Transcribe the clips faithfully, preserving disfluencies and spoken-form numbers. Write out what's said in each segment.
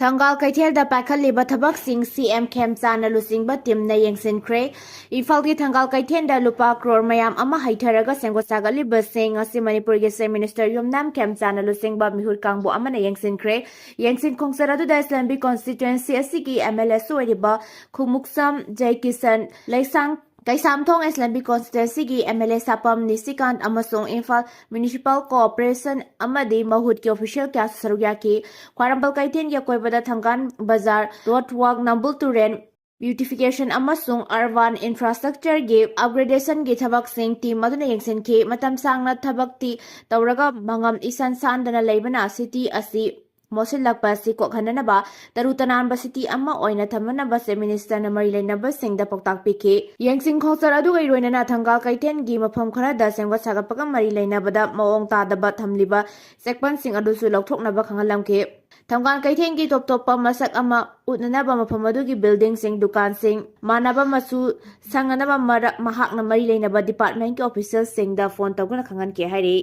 ꯊꯪꯒꯥꯜ ꯀꯩꯊꯦꯜꯗ ꯄꯥꯏꯈꯠꯂꯤꯕ ꯊꯕꯛꯁꯤꯡ ꯁꯤ ꯑꯦꯝ ꯈꯦꯝꯆꯥꯟꯅ ꯂꯨꯆꯤꯡꯕ ꯇꯤꯝꯅ ꯌꯦꯡꯁꯤꯟꯈ꯭ꯔꯦ꯫ ꯏꯝꯐꯥꯜꯒꯤ ꯊꯪꯒꯥꯜ ꯀꯩꯊꯦꯜꯗ ꯂꯨꯄꯥ ꯀ꯭ꯔꯣꯔ ꯃꯌꯥꯝ ꯑꯃ ꯍꯩꯊꯔꯒ ꯁꯦꯝꯒꯠ ꯁꯥꯒꯠꯂꯤꯕꯁꯤꯡ ꯑꯁꯤ ꯃꯅꯤꯄꯨꯔꯒꯤ ꯆꯤꯐ ꯃꯤꯅꯤꯁꯇꯔ ꯌꯨꯝꯅꯥꯝ ꯈꯦꯝꯆꯥꯟꯅ ꯂꯨꯆꯤꯡꯕ ꯃꯤꯍꯨꯠ ꯀꯥꯡꯕꯨ ꯑꯃꯅ ꯌꯦꯡꯁꯤꯟꯈ꯭ꯔꯦ꯫ ꯌꯦꯡꯁꯤꯟ ꯈꯣꯡꯆꯠ ꯑꯗꯨꯗ ꯑꯦꯁ ꯑꯦꯟ ꯕꯤ ꯀꯣꯟꯁꯇꯤꯇ꯭ꯋꯦꯟꯁꯤ ꯑꯁꯤꯒꯤ ꯑꯦꯝ ꯑꯦꯜ ꯑꯦꯁꯨ ꯑꯣꯏꯔꯤꯕ Khumukcham Joykishan, Leishang Keisamthong S N B ꯀꯣꯟꯁꯇꯤꯇ꯭ꯋꯦꯟꯁꯤꯒꯤ M L A Sapam Nishikant ꯑꯃꯁꯨꯡ ꯏꯝꯐꯥꯜ ꯃ꯭ꯌꯨꯅꯤꯁꯤꯄꯥꯜ ꯀꯣꯑꯣꯄꯔꯦꯁꯟ ꯑꯃꯗꯤ ꯃꯍꯨꯠꯀꯤ ꯑꯣꯐꯤꯁꯤꯌꯦꯜ ꯀꯌꯥꯁꯨ ꯁꯔꯨꯛ ꯌꯥꯈꯤ꯫ ꯈ꯭ꯋꯥꯏꯔꯝꯕꯜ ꯀꯩꯊꯦꯜꯒꯤ ꯑꯀꯣꯏꯕꯗ ꯊꯪꯒꯥꯜ ꯕꯖꯥꯔ, ꯔꯣꯗ ꯋꯥꯛ, ꯅꯝꯕꯨꯜ ꯇꯨꯔꯦꯜ ꯕ꯭ꯌꯨꯇꯤꯐꯤꯀꯦꯁꯟ ꯑꯃꯁꯨꯡ ꯑꯔꯕꯥꯟ ꯏꯟꯐ꯭ꯔꯥꯁ꯭ꯇ꯭ꯔꯛꯆꯔꯒꯤ ꯑꯞꯒ꯭ꯔꯦꯗꯦꯁꯟꯒꯤ ꯊꯕꯛꯁꯤꯡ ꯇꯤꯝ ꯑꯗꯨꯅ ꯌꯦꯡꯁꯤꯟꯈꯤ꯫ ꯃꯇꯝ ꯁꯥꯡꯅ ꯊꯕꯛꯇꯤ ꯇꯧꯔꯒ ꯃꯉꯝ ꯏꯁꯥꯟ ꯁꯥꯟꯗꯅ ꯂꯩꯕꯅ ꯁꯤꯇꯤ ꯑꯁꯤ ꯃꯣꯠꯁꯤꯜꯂꯛꯄ ꯑꯁꯤ ꯀꯣꯛꯍꯟꯅꯅꯕ, ꯇꯔꯨ ꯇꯅꯥꯟꯕ ꯁꯤꯇꯤ ꯑꯃ ꯑꯣꯏꯅ ꯊꯝꯅꯅꯕ ꯆꯤꯐ ꯃꯤꯅꯤꯁꯇꯔꯅ ꯃꯔꯤ ꯂꯩꯅꯕꯁꯤꯡꯗ ꯄꯥꯎꯇꯥꯛ ꯄꯤꯈꯤ꯫ ꯌꯦꯡꯁꯤꯟ ꯈꯣꯡꯆꯠ ꯑꯗꯨꯒ ꯂꯣꯏꯅꯅ ꯊꯪꯒꯥꯜ ꯀꯩꯊꯦꯜꯒꯤ ꯃꯐꯝ ꯈꯔꯗ ꯁꯦꯝꯒꯠ ꯁꯥꯒꯠꯄꯒ ꯃꯔꯤ ꯂꯩꯅꯕꯗ ꯃꯑꯣꯡ ꯇꯥꯗꯕ ꯊꯝꯂꯤꯕ ꯆꯦꯛꯄꯜꯁꯤꯡ ꯑꯗꯨꯁꯨ ꯂꯧꯊꯣꯛꯅꯕ ꯈꯪꯍꯜꯂꯝꯈꯤ꯫ ꯊꯪꯒꯥꯜ ꯀꯩꯊꯦꯜꯒꯤ ꯇꯣꯞ ꯇꯣꯞꯄ ꯃꯁꯛ ꯑꯃ ꯎꯠꯅꯅꯕ ꯃꯐꯝ ꯑꯗꯨꯒꯤ ꯕꯤꯜꯗꯤꯡꯁꯤꯡ, ꯗꯨꯀꯥꯟꯁꯤꯡ ꯃꯥꯟꯅꯕ ꯃꯆꯨ ꯁꯪꯅꯅꯕ ꯃꯔꯛ ꯃꯍꯥꯛꯅ ꯃꯔꯤ ꯂꯩꯅꯕ ꯗꯤꯄꯥꯔꯠꯃꯦꯟꯠꯀꯤ ꯑꯣꯐꯤꯁꯤꯌꯦꯜꯁꯤꯡꯗ ꯐꯣꯟ ꯇꯧꯗꯨꯅ ꯈꯪꯍꯟꯈꯤ ꯍꯥꯏꯔꯤ꯫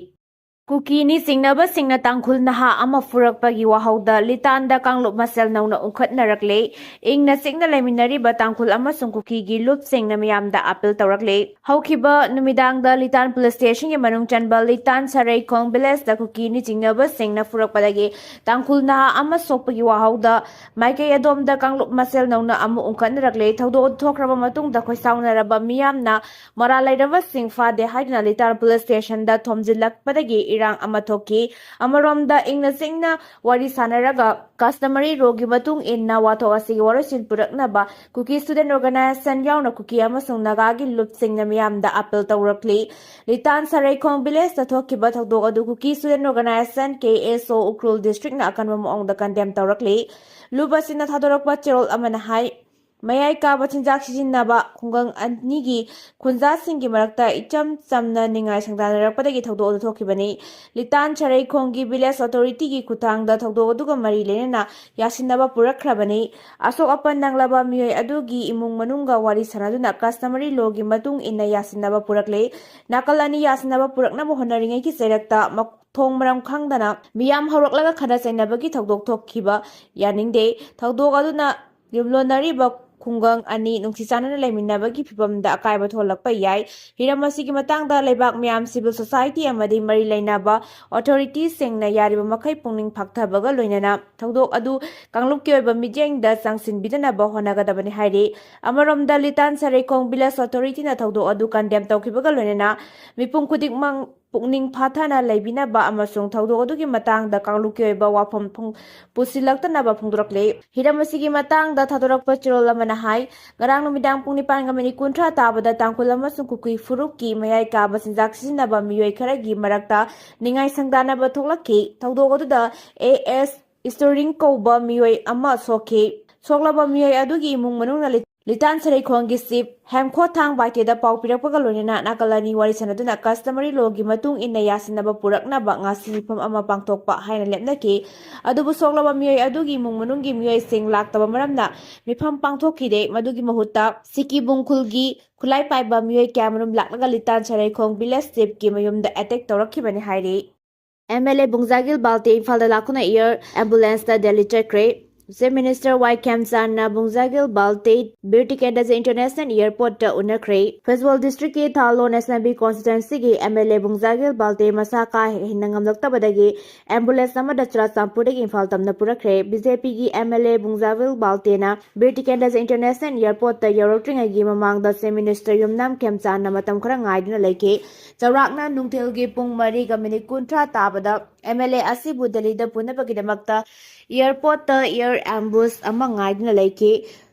ꯀꯨꯀꯤꯅꯤ ꯆꯤꯡꯅꯕꯁꯤꯡꯅ ꯇꯥꯡꯈꯨꯜ ꯅꯍꯥ ꯑꯃ ꯐꯨꯔꯛꯄꯒꯤ ꯋꯥꯍꯧꯗ ꯂꯤꯇꯥꯟꯗ ꯀꯥꯡꯂꯨꯞ ꯃꯁꯦꯜ ꯅꯧꯅ ꯎꯪꯈꯠꯅꯔꯛꯂꯦ꯫ ꯏꯪꯅ ꯆꯤꯛꯅ ꯂꯩꯃꯤꯟꯅꯔꯤꯕ ꯇꯥꯡꯈꯨꯜ ꯑꯃꯁꯨꯡ ꯀꯨꯀꯤꯒꯤ ꯂꯨꯞꯁꯤꯡꯅ ꯃꯤꯌꯥꯝꯗ ꯑꯥꯄꯤꯜ ꯇꯧꯔꯛꯂꯦ꯫ ꯍꯧꯈꯤꯕ ꯅꯨꯃꯤꯗꯥꯡꯗ ꯂꯤꯇꯥꯟ ꯄꯨꯂꯤꯁ ꯁ꯭ꯇꯦꯁꯟꯒꯤ ꯃꯅꯨꯡ ꯆꯟꯕ ꯂꯤꯇꯥꯟ ꯁꯔꯩꯈꯣꯡ ꯚꯤꯂꯦꯖꯇ ꯀꯨꯀꯤꯅꯤ ꯆꯤꯡꯅꯕꯁꯤꯡꯅ ꯐꯨꯔꯛꯄꯗꯒꯤ ꯇꯥꯡꯈꯨꯜ ꯅꯍꯥ ꯑꯃ ꯁꯣꯛꯄꯒꯤ ꯋꯥꯍꯧꯗ ꯃꯥꯏꯀꯩ ꯑꯗꯣꯝꯗ ꯀꯥꯡꯂꯨꯞ ꯃꯁꯦꯜ ꯅꯧꯅ ꯑꯃꯨꯛ ꯎꯪꯈꯠꯅꯔꯛꯂꯦ꯫ ꯊꯧꯗꯣꯛ ꯑꯗꯨ ꯊꯣꯛꯈ꯭ꯔꯕ ꯃꯇꯨꯡꯗ ꯈꯣꯏꯁꯥꯎꯅꯔꯕ ꯃꯤꯌꯥꯝꯅ ꯃꯔꯥꯜ ꯂꯩꯔꯕꯁꯤꯡ ꯐꯥꯗꯦ ꯍꯥꯏꯗꯨꯅ ꯂꯤꯇꯥꯟ ꯄꯨꯂꯤꯁ ꯁ꯭ꯇꯦꯁꯟꯗ ꯊꯣꯝꯖꯤꯜꯂꯛꯄꯗꯒꯤ ꯏꯔꯥꯡ ꯑꯃ ꯊꯣꯛꯈꯤ꯫ ꯑꯃꯔꯣꯝꯗ ꯏꯪꯅ ꯆꯤꯛꯅ ꯋꯥꯔꯤ ꯁꯥꯟꯅꯔꯒ customary lawꯒꯤ ꯃꯇꯨꯡ ꯏꯟꯅ ꯋꯥꯊꯣꯛ ꯑꯁꯤꯒꯤ ꯋꯥꯔꯣꯏꯁꯤꯟ ꯄꯨꯔꯛꯅꯕ ꯀꯨꯀꯤ ꯁ꯭ꯇꯨꯗꯦꯟꯠ ꯑꯣꯔꯒꯅꯥꯏꯖꯦꯁꯟ ꯌꯥꯎꯅ ꯀꯨꯀꯤ ꯑꯃꯁꯨꯡ ꯅꯥꯒꯥꯒꯤ ꯂꯨꯞꯁꯤꯡꯅ ꯃꯤꯌꯥꯝꯗ ꯑꯥꯄꯤꯜ ꯇꯧꯔꯛꯂꯤ꯫ ꯂꯤꯇꯥꯟ ꯁꯔꯩꯈꯣꯡ ꯚꯤꯂꯦꯖꯇ ꯊꯣꯛꯈꯤꯕ ꯊꯧꯗꯣꯛ ꯑꯗꯨ ꯀꯨꯀꯤ ꯁ꯭ꯇꯨꯗꯦꯟꯠ ꯑꯣꯔꯒꯅꯥꯏꯖꯦꯁꯟ, ꯀꯦ ꯑꯦꯁ ꯑꯣ, ꯎꯈ꯭ꯔꯨꯜ ꯗꯤꯁꯇ꯭ꯔꯤꯛꯅ ꯑꯀꯟꯕ ꯃꯑꯣꯡꯗ ꯀꯟꯗꯦꯝ ꯇꯧꯔꯛꯂꯤ꯫ ꯂꯨꯞ ꯑꯁꯤꯅ ꯊꯥꯗꯣꯔꯛꯄ ꯆꯦꯔꯣꯜ ꯑꯃꯅ ꯍꯥꯏ, ꯃꯌꯥꯏ ꯀꯥꯕ ꯆꯤꯟꯖꯥꯛ ꯁꯤꯖꯤꯟꯅꯕ ꯈꯨꯡꯒꯪ ꯑꯅꯤꯒꯤ ꯈꯨꯟꯖꯥꯁꯤꯡꯒꯤ ꯃꯔꯛꯇ ꯏꯆꯝ ꯆꯝꯅ ꯅꯤꯡꯉꯥꯏ ꯁꯪꯗꯥꯅꯔꯛꯄꯗꯒꯤ ꯊꯧꯗꯣꯛ ꯑꯗꯨ ꯊꯣꯛꯈꯤꯕꯅꯤ꯫ ꯂꯤꯇꯥꯟ ꯁꯔꯩꯈꯣꯡꯒꯤ ꯚꯤꯂꯦꯖ ꯑꯣꯊꯣꯔꯤꯇꯤꯒꯤ ꯈꯨꯠꯊꯥꯡꯗ ꯊꯧꯗꯣꯛ ꯑꯗꯨꯒ ꯃꯔꯤ ꯂꯩꯅꯅ ꯌꯥꯁꯤꯟꯅꯕ ꯄꯨꯔꯛꯈ꯭ꯔꯕꯅꯤ꯫ ꯑꯁꯣꯛ ꯑꯄꯟ ꯅꯪꯂꯕ ꯃꯤꯑꯣꯏ ꯑꯗꯨꯒꯤ ꯏꯃꯨꯡ ꯃꯅꯨꯡꯒ ꯋꯥꯔꯤ ꯁꯥꯟꯅꯗꯨꯅ customary lawꯒꯤ ꯃꯇꯨꯡ ꯏꯟꯅ ꯌꯥꯁꯤꯟꯅꯕ ꯄꯨꯔꯛꯂꯦ꯫ ꯅꯥꯀꯜ ꯑꯅꯤ ꯌꯥꯁꯤꯟꯅꯕ ꯄꯨꯔꯛꯅꯕ ꯍꯣꯠꯅꯔꯤꯉꯩꯒꯤ ꯆꯩꯔꯛꯇ ꯃꯈ-, ꯃꯊꯣꯡ ꯃꯔꯝ ꯈꯪꯗꯅ ꯃꯤꯌꯥꯝ ꯍꯧꯔꯛꯂꯒ ꯈꯠꯅ ꯆꯩꯅꯕꯒꯤ ꯊꯧꯗꯣꯛ ꯊꯣꯛꯈꯤꯕ ꯌꯥꯅꯤꯡꯗꯦ꯫ ꯊꯧꯗꯣꯛ ꯑꯗꯨꯅ ꯌꯨꯝꯂꯣꯟꯅꯔꯤꯕ ꯈꯨꯡꯒꯪ ꯑꯅꯤ ꯅꯨꯡꯁꯤ ꯆꯥꯟꯅꯅ ꯂꯩꯃꯤꯟꯅꯕꯒꯤ ꯐꯤꯕꯝꯗ ꯑꯀꯥꯏꯕ ꯊꯣꯛꯍꯜꯂꯛꯄ ꯌꯥꯏ꯫ ꯍꯤꯔꯝ ꯑꯁꯤꯒꯤ ꯃꯇꯥꯡꯗ ꯂꯩꯕꯥꯛ ꯃꯤꯌꯥꯝ, civil society ꯑꯃꯗꯤ ꯃꯔꯤ ꯂꯩꯅꯕ authoritiesꯁꯤꯡꯅ ꯌꯥꯔꯤꯕ ꯃꯈꯩ ꯄꯨꯛꯅꯤꯡ ꯐꯥꯊꯕꯒ ꯂꯣꯏꯅꯅ ꯊꯧꯗꯣꯛ ꯑꯗꯨ ꯀꯥꯡꯂꯨꯞꯀꯤ ꯑꯣꯏꯕ ꯃꯤꯠꯌꯦꯡꯗ ꯆꯪꯁꯤꯟꯕꯤꯗꯅꯕ ꯍꯣꯠꯅꯒꯗꯕꯅꯤ ꯍꯥꯏꯔꯤ꯫ ꯑꯃꯔꯣꯝꯗ, ꯂꯤꯇꯥꯟ ꯁꯔꯩꯈꯣꯡ village authorityꯅ ꯊꯧꯗꯣꯛ ꯑꯗꯨ condemn ꯇꯧꯈꯤꯕꯒ ꯂꯣꯏꯅꯅ ꯃꯤꯄꯨꯝ ꯈꯨꯗꯤꯡꯃꯛ ꯄꯨꯛꯅꯤꯡ ꯐꯥꯊꯅ ꯂꯩꯕꯤꯅꯕ ꯑꯃꯁꯨꯡ ꯊꯧꯗꯣꯛ ꯑꯗꯨꯒꯤ ꯃꯇꯥꯡꯗ ꯀꯥꯡꯂꯨꯞꯀꯤ ꯑꯣꯏꯕ ꯋꯥꯐꯝ ꯐꯣꯡ-, ꯄꯨꯁꯤꯜꯂꯛꯇꯅꯕ ꯐꯣꯡꯗꯣꯔꯛꯂꯤ꯫ ꯍꯤꯔꯝ ꯑꯁꯤꯒꯤ ꯃꯇꯥꯡꯗ ꯊꯥꯗꯣꯔꯛꯄ ꯆꯦꯔꯣꯜ ꯑꯃꯅ ꯍꯥꯏ, ꯉꯔꯥꯡ ꯅꯨꯃꯤꯗꯥꯡ ꯄꯨꯡ ꯅꯤꯄꯥꯟꯒ ꯃꯤꯅꯤꯠ ꯀꯨꯟꯊ꯭ꯔꯥ ꯇꯥꯕꯗ ꯇꯥꯡꯈꯨꯜ ꯑꯃꯁꯨꯡ ꯀꯨꯀꯤ ꯐꯨꯔꯨꯞꯀꯤ ꯃꯌꯥꯏ ꯀꯥꯕ ꯆꯤꯟꯖꯥꯛ ꯁꯤꯖꯤꯟꯅꯕ ꯃꯤꯑꯣꯏ ꯈꯔꯒꯤ ꯃꯔꯛꯇ ꯅꯤꯡꯉꯥꯏ ꯁꯪꯗꯥꯅꯕ ꯊꯣꯛꯂꯛꯈꯤ꯫ ꯊꯧꯗꯣꯛ ꯑꯗꯨꯗ ꯑꯦ ꯑꯦꯁ ꯏꯁꯇꯣꯔꯤꯡ ꯀꯧꯕ ꯃꯤꯑꯣꯏ ꯑꯃ ꯁꯣꯛꯈꯤ꯫ ꯁꯣꯛꯂꯕ ꯃꯤꯑꯣꯏ ꯑꯗꯨꯒꯤ ꯏꯃꯨꯡ ꯃꯅꯨꯡꯅ ꯂꯤ-, ꯂꯤꯇꯥꯟ ꯁꯔꯩꯈꯣꯡꯒꯤ chief ꯍꯦꯝꯈꯣꯊꯥꯡ ꯕꯥꯏꯇꯦꯗ ꯄꯥꯎ ꯄꯤꯔꯛꯄꯒ ꯂꯣꯏꯅꯅ ꯅꯥꯀꯜ ꯑꯅꯤ ꯋꯥꯔꯤ ꯁꯥꯟꯅꯗꯨꯅ customary lawꯒꯤ ꯃꯇꯨꯡ ꯏꯟꯅ ꯌꯥꯁꯤꯟꯅꯕ ꯄꯨꯔꯛꯅꯕ ꯉꯁꯤ ꯃꯤꯐꯝ ꯑꯃ ꯄꯥꯡꯊꯣꯛꯄ ꯍꯥꯏꯅ ꯂꯦꯞꯅꯈꯤ꯫ ꯑꯗꯨꯕꯨ ꯁꯣꯛꯂꯕ ꯃꯤꯑꯣꯏ ꯑꯗꯨꯒꯤ ꯏꯃꯨꯡ ꯃꯅꯨꯡꯒꯤ ꯃꯤꯑꯣꯏꯁꯤꯡ ꯂꯥꯛꯇꯕ ꯃꯔꯝꯅ ꯃꯤꯐꯝ ꯄꯥꯡꯊꯣꯛꯈꯤꯗꯦ꯫ ꯃꯗꯨꯒꯤ ꯃꯍꯨꯠꯇ ꯁꯤꯀꯤꯕꯨꯡ ꯈꯨꯜꯒꯤ ꯈꯨꯠꯂꯥꯏ ꯄꯥꯏꯕ ꯃꯤꯑꯣꯏ ꯀꯌꯥꯃꯔꯨꯝ ꯂꯥꯛꯂꯒ ꯂꯤꯇꯥꯟ ꯁꯔꯩꯈꯣꯡ village chiefꯀꯤ ꯃꯌꯨꯝꯗ attack ꯇꯧꯔꯛꯈꯤꯕꯅꯤ ꯍꯥꯏꯔꯤ꯫ ꯑꯦꯝ ꯑꯦꯜ ꯑꯦ ꯕꯨꯡꯖꯥꯒꯤꯜ ꯕꯥꯜꯇꯦ ꯏꯝꯐꯥꯜꯗ ꯂꯥꯛꯇꯨꯅ air ambulanceꯇ ꯗꯦꯜꯂꯤ ꯆꯠꯈ꯭ꯔꯦ꯫ Chief Minister ꯋꯥꯏ ꯈꯦꯝꯆꯥꯟꯅ ꯕꯨꯡꯖꯥꯒꯤꯜ ꯕꯥꯜꯇꯦ ꯕꯤꯔ ꯇꯤꯀꯦꯟꯗ꯭ꯔꯖꯤꯠ International Airportꯇ ꯎꯅꯈ꯭ꯔꯦ꯫ ꯐꯦꯁꯕꯨꯜ districtꯀꯤ ꯊꯥꯂꯣꯟ assembly constituencyꯒꯤ ꯑꯦꯝ ꯑꯦꯜ ꯑꯦ ꯕꯨꯡꯖꯥꯒꯤꯜ ꯕꯥꯜꯇꯦ ꯃꯁꯥ ꯀꯥ ꯍꯦꯟꯅ ꯉꯝꯂꯛꯇꯕꯗꯒꯤ ambulance ꯑꯃꯗ ꯆꯨꯔꯥꯆꯥꯟꯄꯨꯔꯗꯒꯤ ꯏꯝꯐꯥꯜ ꯇꯝꯅ ꯄꯨꯔꯛꯈ꯭ꯔꯦ꯫ ꯕꯤ ꯖꯦ ꯄꯤꯒꯤ ꯑꯦꯝ ꯑꯦꯜ ꯑꯦ ꯕꯨꯡꯖꯥꯒꯤꯜ ꯕꯥꯜꯇꯦꯅ ꯕꯤꯔ ꯇꯤꯀꯦꯟꯗ꯭ꯔꯖꯤꯠ International Airportꯇ ꯌꯧꯔꯛꯇ꯭ꯔꯤꯉꯩꯒꯤ ꯃꯃꯥꯡꯗ Chief Minister ꯌꯨꯝꯅꯥꯝ ꯈꯦꯝꯆꯥꯟꯅ ꯃꯇꯝ ꯈꯔ ꯉꯥꯏꯗꯨꯅ ꯂꯩꯈꯤ꯫ ꯆꯥꯎꯔꯥꯛꯅ ꯅꯨꯡꯊꯤꯜꯒꯤ ꯄꯨꯡ ꯃꯔꯤꯒ ꯃꯤꯅꯤꯠ ꯀꯨꯟꯊ꯭ꯔꯥ ꯇꯥꯕꯗ ꯑꯦꯝ ꯑꯦꯜ ꯑꯦ ꯑꯁꯤꯕꯨ ꯗꯦꯜꯂꯤꯗ ꯄꯨꯅꯕꯒꯤꯗꯃꯛꯇ airportꯇ air ambush ꯑꯃ ꯉꯥꯏꯗꯨꯅ ꯂꯩꯈꯤ꯫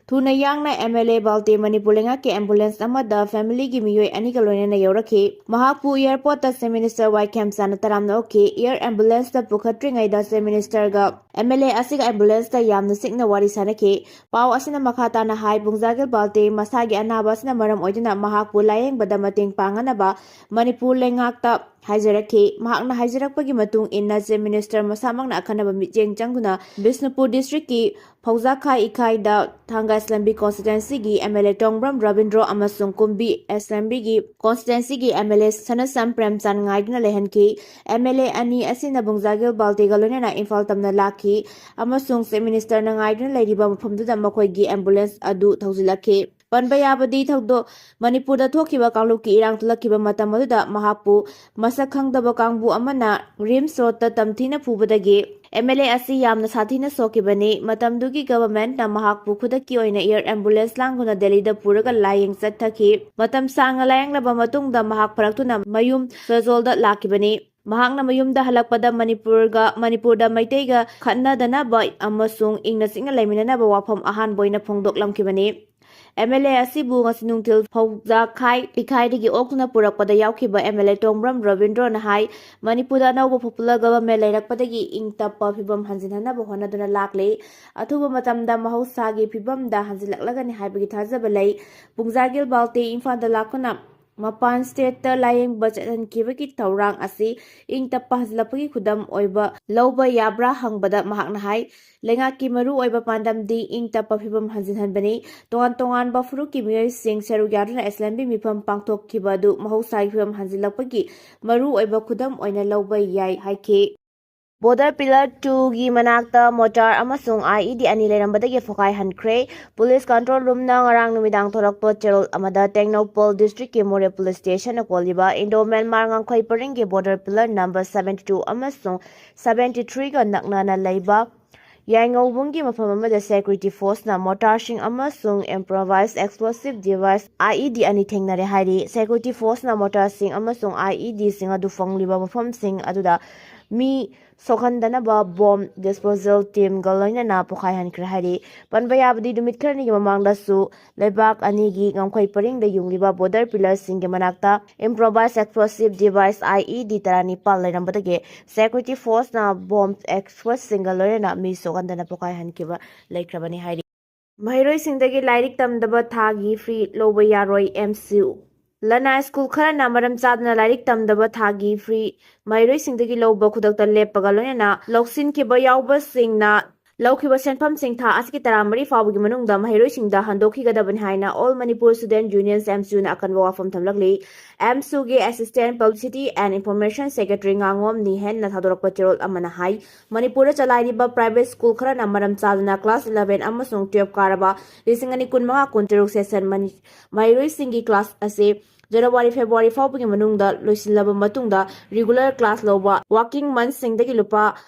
ꯊꯨꯅ ꯌꯥꯡꯅ ꯑꯦꯝ ꯑꯦꯜ ꯑꯦ ꯕꯥꯜꯇꯦ ꯃꯅꯤꯄꯨꯔ ꯂꯩꯉꯥꯛꯀꯤ ambulanceꯑꯃꯗ familyꯒꯤ ꯃꯤꯑꯣꯏ ꯑꯅꯤꯒ ꯂꯣꯏꯅꯅ ꯌꯧꯔꯛꯈꯤ꯫ ꯃꯍꯥꯛꯄꯨ airportꯇ Chief Minister ꯋꯥꯏ ꯈꯦꯝꯆꯥꯟꯅ ꯇꯔꯥꯝꯅ ꯑꯣꯛꯈꯤ꯫ Air ambulanceꯇ ꯄꯨꯈꯠꯇ꯭ꯔꯤꯉꯩꯗ Chief Ministerꯒ ꯑꯦꯝ ꯑꯦꯜ ꯑꯦ ꯑꯁꯤꯒ ꯑꯦꯝꯕꯨꯂꯦꯟꯁꯇ ꯌꯥꯝꯅ ꯆꯤꯛꯅ ꯋꯥꯔꯤ ꯁꯥꯅꯈꯤ꯫ ꯄꯥꯎ ꯑꯁꯤꯅ ꯃꯈꯥ ꯇꯥꯅ ꯍꯥꯏ, ꯄꯨꯡꯖꯥꯒꯤꯜ ꯕꯥꯜꯇꯦ ꯃꯁꯥꯒꯤ ꯑꯅꯥꯕ ꯑꯁꯤꯅ ꯃꯔꯝ ꯑꯣꯏꯗꯨꯅ ꯃꯍꯥꯛꯄꯨ ꯂꯥꯌꯦꯡꯕꯗ ꯃꯇꯦꯡ ꯄꯥꯡꯅꯅꯕ ꯃꯅꯤꯄꯨꯔ ꯂꯩꯉꯥꯛꯇ ꯍꯥꯏꯖꯔꯛꯈꯤ꯫ ꯃꯍꯥꯛꯅ ꯍꯥꯏꯖꯔꯛꯄꯒꯤ ꯃꯇꯨꯡ ꯏꯟꯅ, ꯆꯤꯐ ꯃꯤꯅꯤꯁꯇꯔ ꯃꯁꯥꯃꯛꯅ ꯑꯈꯟꯅꯕ ꯃꯤꯠꯌꯦꯡ ꯆꯪꯗꯨꯅ ꯕꯤꯁꯅꯨꯄꯨꯔ ꯗꯤꯁꯇ꯭ꯔꯤꯛꯀꯤ ꯐꯧꯖꯥꯈꯥꯏ ꯏꯀꯥꯏꯗ ꯊꯥꯡꯒ ꯑꯦꯁꯂꯝꯕꯤ ꯀꯣꯟꯁꯇꯤꯇ꯭ꯋꯦꯟꯁꯤꯒꯤ ꯑꯦꯝ ꯑꯦꯜ ꯑꯦ ꯇꯣꯡꯕ꯭ꯔꯝ ꯔꯕꯤꯟꯗ꯭ꯔꯣ ꯑꯃꯁꯨꯡ ꯀꯨꯝꯕꯤ ꯑꯦꯁꯂꯝꯕꯤꯒꯤ ꯀꯣꯟꯁꯇꯤꯇ꯭ꯋꯦꯟꯁꯤꯒꯤ ꯑꯦꯝ ꯑꯦꯜ ꯑꯦ ꯁꯅꯁꯝ ꯄ꯭ꯔꯦꯝꯆꯥꯟ ꯉꯥꯏꯗꯨꯅ ꯂꯩꯍꯟꯈꯤ꯫ ꯑꯦꯝ ꯑꯦꯜ ꯑꯦ ꯑꯅꯤ ꯑꯁꯤꯅ ꯕꯨꯡꯖꯥꯒꯤꯜ ꯕꯥꯜꯇꯦꯒ ꯂꯣꯏꯅꯅ ꯏꯝꯐꯥꯜ ꯇꯝꯅ ꯂꯥꯛꯈꯤ ꯑꯃꯁꯨꯡ ꯆꯤꯐ ꯃꯤꯅꯤꯁꯇꯔꯅ ꯉꯥꯏꯗꯨꯅ ꯂꯩꯔꯤꯕ ꯃꯐꯝꯗꯨꯗ ꯃꯈꯣꯏꯒꯤ ꯑꯦꯝꯕꯨꯂꯦꯟꯁ ꯑꯗꯨ ꯊꯧꯖꯤꯜꯂꯛꯈꯤ꯫ ꯄꯟꯕ ꯌꯥꯕꯗꯤ, ꯊꯧꯗꯣꯛ ꯃꯅꯤꯄꯨꯔꯗ ꯊꯣꯛꯈꯤꯕ ꯀꯥꯡꯂꯨꯞꯀꯤ ꯏꯔꯥꯡ ꯊꯣꯛꯂꯛꯈꯤꯕ ꯃꯇꯝ ꯑꯗꯨꯗ ꯃꯍꯥꯛꯄꯨ ꯃꯁꯛ ꯈꯪꯗꯕ ꯀꯥꯡꯕꯨ ꯑꯃꯅ ꯔꯤꯝꯁ ꯔꯣꯗꯇ ꯇꯝꯊꯤꯅ ꯐꯨꯕꯗꯒꯤ ꯑꯦꯝ ꯑꯦꯜ ꯑꯦ ꯑꯁꯤ ꯌꯥꯝꯅ ꯁꯥꯊꯤꯅ ꯁꯣꯛꯈꯤꯕꯅꯤ꯫ ꯃꯇꯝꯗꯨꯒꯤ ꯒꯚꯔꯟꯃꯦꯟꯠꯅ ꯃꯍꯥꯛꯄꯨ ꯈꯨꯗꯛꯀꯤ ꯑꯣꯏꯅ ꯑꯦꯌꯔ ꯑꯦꯝꯕꯨꯂꯦꯟꯁ ꯂꯥꯡꯗꯨꯅ ꯗꯦꯜꯂꯤꯗ ꯄꯨꯔꯒ ꯂꯥꯌꯦꯡ ꯆꯠꯊꯈꯤ꯫ ꯃꯇꯝ ꯁꯥꯡꯅ ꯂꯥꯌꯦꯡꯂꯕ ꯃꯇꯨꯡꯗ ꯃꯍꯥꯛ ꯐꯔꯛꯇꯨꯅ ꯃꯌꯨꯝ ꯁꯣꯏꯖꯣꯜꯗ ꯂꯥꯛꯈꯤꯕꯅꯤ꯫ ꯃꯍꯥꯛꯅ ꯃꯌꯨꯝꯗ ꯍꯜꯂꯛꯄꯗ ꯃꯅꯤꯄꯨꯔꯒ, ꯃꯅꯤꯄꯨꯔꯗ ꯃꯩꯇꯩꯒ ꯈꯠꯅꯗꯅꯕ ꯑꯃꯁꯨꯡ ꯏꯪꯅ ꯆꯤꯛꯅ ꯂꯩꯃꯤꯟꯅꯅꯕ ꯋꯥꯐꯝ ꯑꯍꯥꯟꯕ ꯑꯣꯏꯅ ꯐꯣꯡꯗꯣꯛꯂꯝꯈꯤꯕꯅꯤ꯫ ꯑꯦꯝ ꯑꯦꯜ ꯑꯦ ꯑꯁꯤꯕꯨ ꯉꯁꯤ ꯅꯨꯡꯊꯤꯜ ꯐꯧꯖꯥꯈꯥꯏ ꯏꯀꯥꯏꯗꯒꯤ ꯑꯣꯛꯇꯨꯅ ꯄꯨꯔꯛꯄꯗ ꯌꯥꯎꯈꯤꯕ ꯑꯦꯝ ꯑꯦꯜ ꯑꯦ ꯇꯣꯡꯕ꯭ꯔꯝ ꯔꯕꯤꯟꯗ꯭ꯔꯣꯅ ꯍꯥꯏ, ꯃꯅꯤꯄꯨꯔꯗ ꯑꯅꯧꯕ ꯄꯣꯄꯨꯂꯔ ꯒꯚꯔꯟꯃꯦꯟꯠ ꯂꯩꯔꯛꯄꯗꯒꯤ ꯏꯪ ꯇꯞꯄ ꯐꯤꯕꯝ ꯍꯟꯖꯤꯟꯍꯟꯅꯕ ꯍꯣꯠꯅꯗꯨꯅ ꯂꯥꯛꯂꯤ꯫ ꯑꯊꯨꯕ ꯃꯇꯝꯗ ꯃꯍꯧꯁꯥꯒꯤ ꯐꯤꯕꯝꯗ ꯍꯟꯖꯤꯜꯂꯛꯂꯒꯅꯤ ꯍꯥꯏꯕꯒꯤ ꯊꯥꯖꯕ ꯂꯩ꯫ ꯄꯨꯡꯖꯥꯒꯤꯜ ꯕꯥꯜꯇꯦ ꯏꯝꯐꯥꯜꯗ ꯂꯥꯛꯇꯨꯅ ꯃꯄꯥꯟ ꯁ꯭ꯇꯦꯠꯇ ꯂꯥꯌꯦꯡꯕ ꯆꯠꯍꯟꯈꯤꯕꯒꯤ ꯊꯧꯔꯥꯡ ꯑꯁꯤ ꯏꯪ ꯇꯞꯄ ꯍꯟꯖꯤꯜꯂꯛꯄꯒꯤ ꯈꯨꯗꯝ ꯑꯣꯏꯕ ꯂꯧꯕ ꯌꯥꯕ꯭ꯔꯥ ꯍꯪꯕꯗ ꯃꯍꯥꯛꯅ ꯍꯥꯏ, ꯂꯩꯉꯥꯛꯀꯤ ꯃꯔꯨꯑꯣꯏꯕ ꯄꯥꯟꯗꯝꯗꯤ ꯏꯪ ꯇꯞꯄ ꯐꯤꯕꯝ ꯍꯟꯖꯤꯟꯍꯟꯕꯅꯤ꯫ ꯇꯣꯉꯥꯟ ꯇꯣꯉꯥꯟꯕ ꯐꯨꯔꯨꯞꯀꯤ ꯃꯤꯑꯣꯏꯁꯤꯡ ꯁꯔꯨꯛ ꯌꯥꯗꯨꯅ ꯑꯦꯁꯂꯦꯝꯕꯤ ꯃꯤꯐꯝ ꯄꯥꯡꯊꯣꯛꯈꯤꯕ ꯑꯗꯨ ꯃꯍꯧꯁꯥꯒꯤ ꯐꯤꯕꯝ ꯍꯟꯖꯤꯜꯂꯛꯄꯒꯤ ꯃꯔꯨꯑꯣꯏꯕ ꯈꯨꯗꯝ ꯑꯣꯏꯅ ꯂꯧꯕ ꯌꯥꯏ ꯍꯥꯏꯈꯤ꯫ ꯕꯣꯔꯗꯔ ꯄꯤꯂꯔ ꯇꯨꯒꯤ ꯃꯅꯥꯛꯇ ꯃꯣꯔꯇꯥꯔ ꯑꯃꯁꯨꯡ ꯑꯥꯏ ꯏ ꯗꯤ ꯑꯅꯤ ꯂꯩꯔꯝꯕꯗꯒꯤ ꯐꯣꯈꯥꯏꯍꯟꯈ꯭ꯔꯦ꯫ ꯄꯨꯂꯤꯁ ꯀꯟꯇ꯭ꯔꯣꯜ ꯔꯨꯝꯅ ꯉꯔꯥꯡ ꯅꯨꯃꯤꯗꯥꯡ ꯊꯣꯔꯛꯄ ꯆꯦꯔꯣꯜ ꯑꯃꯗ ꯇꯦꯡꯅꯧꯄꯜ ꯗꯤꯁꯇ꯭ꯔꯤꯛꯀꯤ ꯃꯣꯔꯦ ꯄꯨꯂꯤꯁ ꯁ꯭ꯇꯦꯁꯟꯅ ꯀꯣꯜꯂꯤꯕ ꯏꯟꯗꯣ ꯃ꯭ꯌꯥꯟꯃꯥꯔ ꯉꯝꯈꯩ ꯄꯔꯤꯡꯒꯤ border pillar number seventy two ꯑꯃꯁꯨꯡ ꯁꯚꯦꯟꯇꯤ ꯊ꯭ꯔꯤꯒ ꯅꯛꯅꯅ ꯂꯩꯕ ꯌꯥꯏꯉꯧꯕꯨꯡꯒꯤ ꯃꯐꯝ ꯑꯃꯗ ꯁꯦꯀ꯭ꯌꯨꯔꯤꯇꯤ ꯐꯣꯔꯁꯅ ꯃꯣꯔꯇꯥꯔꯁꯤꯡ ꯑꯃꯁꯨꯡ improvised explosive device, I E D, ꯑꯅꯤ ꯊꯦꯡꯅꯔꯦ ꯍꯥꯏꯔꯤ꯫ ꯁꯦꯀ꯭ꯌꯨꯔꯤꯇꯤ ꯐꯣꯔꯁꯅ ꯃꯣꯔꯇꯥꯔꯁꯤꯡ ꯑꯃꯁꯨꯡ ꯑꯥꯏ ꯏ ꯗꯤꯁꯤꯡ ꯑꯗꯨ ꯐꯪꯂꯤꯕ ꯃꯐꯝꯁꯤꯡ ꯑꯗꯨꯗ ꯃꯤ ꯁꯣꯛꯍꯟꯗꯅꯕ ꯕꯣꯝ ꯗꯤꯁꯄꯣꯖꯦꯜ ꯇꯤꯝꯒ ꯂꯣꯏꯅꯅ ꯄꯣꯈꯥꯏꯍꯟꯈ꯭ꯔꯦ ꯍꯥꯏꯔꯤ꯫ ꯄꯟꯕ ꯌꯥꯕꯗꯤ, ꯅꯨꯃꯤꯠ ꯈꯔꯅꯤꯒꯤ ꯃꯃꯥꯡꯗꯁꯨ ꯂꯩꯕꯥꯛ ꯑꯅꯤꯒꯤ ꯉꯝꯈꯩ ꯄꯔꯤꯡꯗ ꯌꯨꯡꯂꯤꯕ ꯕꯣꯔꯗꯔ ꯄꯤꯂꯔꯁꯤꯡꯒꯤ ꯃꯅꯥꯛꯇ ꯏꯝꯄ꯭ꯔꯣꯚꯥꯏꯁ ꯑꯦꯛꯁꯄ꯭ꯂꯣꯁꯤꯞ ꯗꯤꯚꯥꯏꯁ, IED, ꯇꯔꯥꯅꯤꯄꯥꯜ ꯂꯩꯔꯝꯕꯗꯒꯤ ꯁꯦꯀ꯭ꯌꯨꯔꯤꯇꯤ ꯐꯣꯔꯁꯅ ꯕꯣꯝ ꯑꯦꯛꯁꯄꯔꯠꯁꯤꯡꯒ ꯂꯣꯏꯅꯅ ꯃꯤ ꯁꯣꯛꯍꯟꯗꯅ ꯄꯣꯈꯥꯏꯍꯟꯈꯤꯕ ꯂꯩꯈ꯭ꯔꯕꯅꯤ ꯍꯥꯏꯔꯤ꯫ ꯃꯍꯩꯔꯣꯏꯁꯤꯡꯗꯒꯤ ꯂꯥꯏꯔꯤꯛ ꯇꯝꯗꯕ ꯊꯥꯒꯤ ꯐꯤ ꯂꯧꯕ ꯌꯥꯔꯣꯏ, ꯑꯦꯝꯁꯨ꯫ ꯂꯅꯥꯏ ꯁ꯭ꯀꯨꯜ ꯈꯔꯅ ꯃꯔꯝ ꯆꯥꯗꯅ ꯂꯥꯏꯔꯤꯛ ꯇꯝꯗꯕ ꯊꯥꯒꯤ ꯐꯤ ꯃꯍꯩꯔꯣꯏꯁꯤꯡꯗꯒꯤ ꯂꯧꯕ ꯈꯨꯗꯛꯇ ꯂꯦꯞꯄꯒ ꯂꯣꯏꯅꯅ ꯂꯧꯁꯤꯟꯈꯤꯕ ꯌꯥꯎꯕꯁꯤꯡꯅ ꯂꯧꯈꯤꯕ ꯁꯦꯟꯐꯝꯁꯤꯡ ꯊꯥ ꯑꯁꯤꯒꯤ ꯇꯔꯥꯃꯔꯤ ꯐꯥꯎꯕꯒꯤ ꯃꯅꯨꯡꯗ ꯃꯍꯩꯔꯣꯏꯁꯤꯡꯗ ꯍꯟꯗꯣꯛꯈꯤꯒꯗꯕꯅꯤ ꯍꯥꯏꯅ All Manipur Student Unions, ꯑꯦꯝꯁꯨꯅ ꯑꯀꯟꯕ ꯋꯥꯐꯝ ꯊꯝꯂꯛꯂꯤ꯫ ꯑꯦꯝꯁꯨꯒꯤ Assistant Publicity and Information Secretary ꯉꯥꯉꯣꯝ ꯅꯤꯍꯦꯟꯅ ꯊꯥꯗꯣꯔꯛꯄ ꯆꯦꯔꯣꯜ ꯑꯃꯅ ꯍꯥꯏ, ꯃꯅꯤꯄꯨꯔꯗ ꯆꯂꯥꯏꯔꯤꯕ ꯄ꯭ꯔꯥꯏꯚꯦꯠ ꯁ꯭ꯀꯨꯜ ꯈꯔꯅ ꯃꯔꯝ ꯆꯥꯗꯅ ꯀ꯭ꯂꯥꯁ eleven ꯑꯃꯁꯨꯡ twelve ꯀꯥꯔꯕ ꯂꯤꯁꯤꯡ ꯑꯅꯤ ꯀꯨꯟꯃꯉꯥ ꯀꯨꯟꯇꯔꯨꯛ ꯁꯦꯁꯟ ꯃꯅꯤ-, ꯃꯍꯩꯔꯣꯏꯁꯤꯡꯒꯤ ꯀ꯭ꯂꯥꯁ ꯑꯁꯤ ꯖꯅꯋꯥꯔꯤ, ꯐꯦꯕ꯭ꯔꯨꯋꯥꯔꯤ ꯐꯥꯎꯕꯒꯤ ꯃꯅꯨꯡꯗ ꯂꯣꯏꯁꯤꯜꯂꯕ ꯃꯇꯨꯡꯗ regular class ꯂꯧꯕ working monthꯁꯤꯡꯗꯒꯤ ꯂꯨꯄꯥ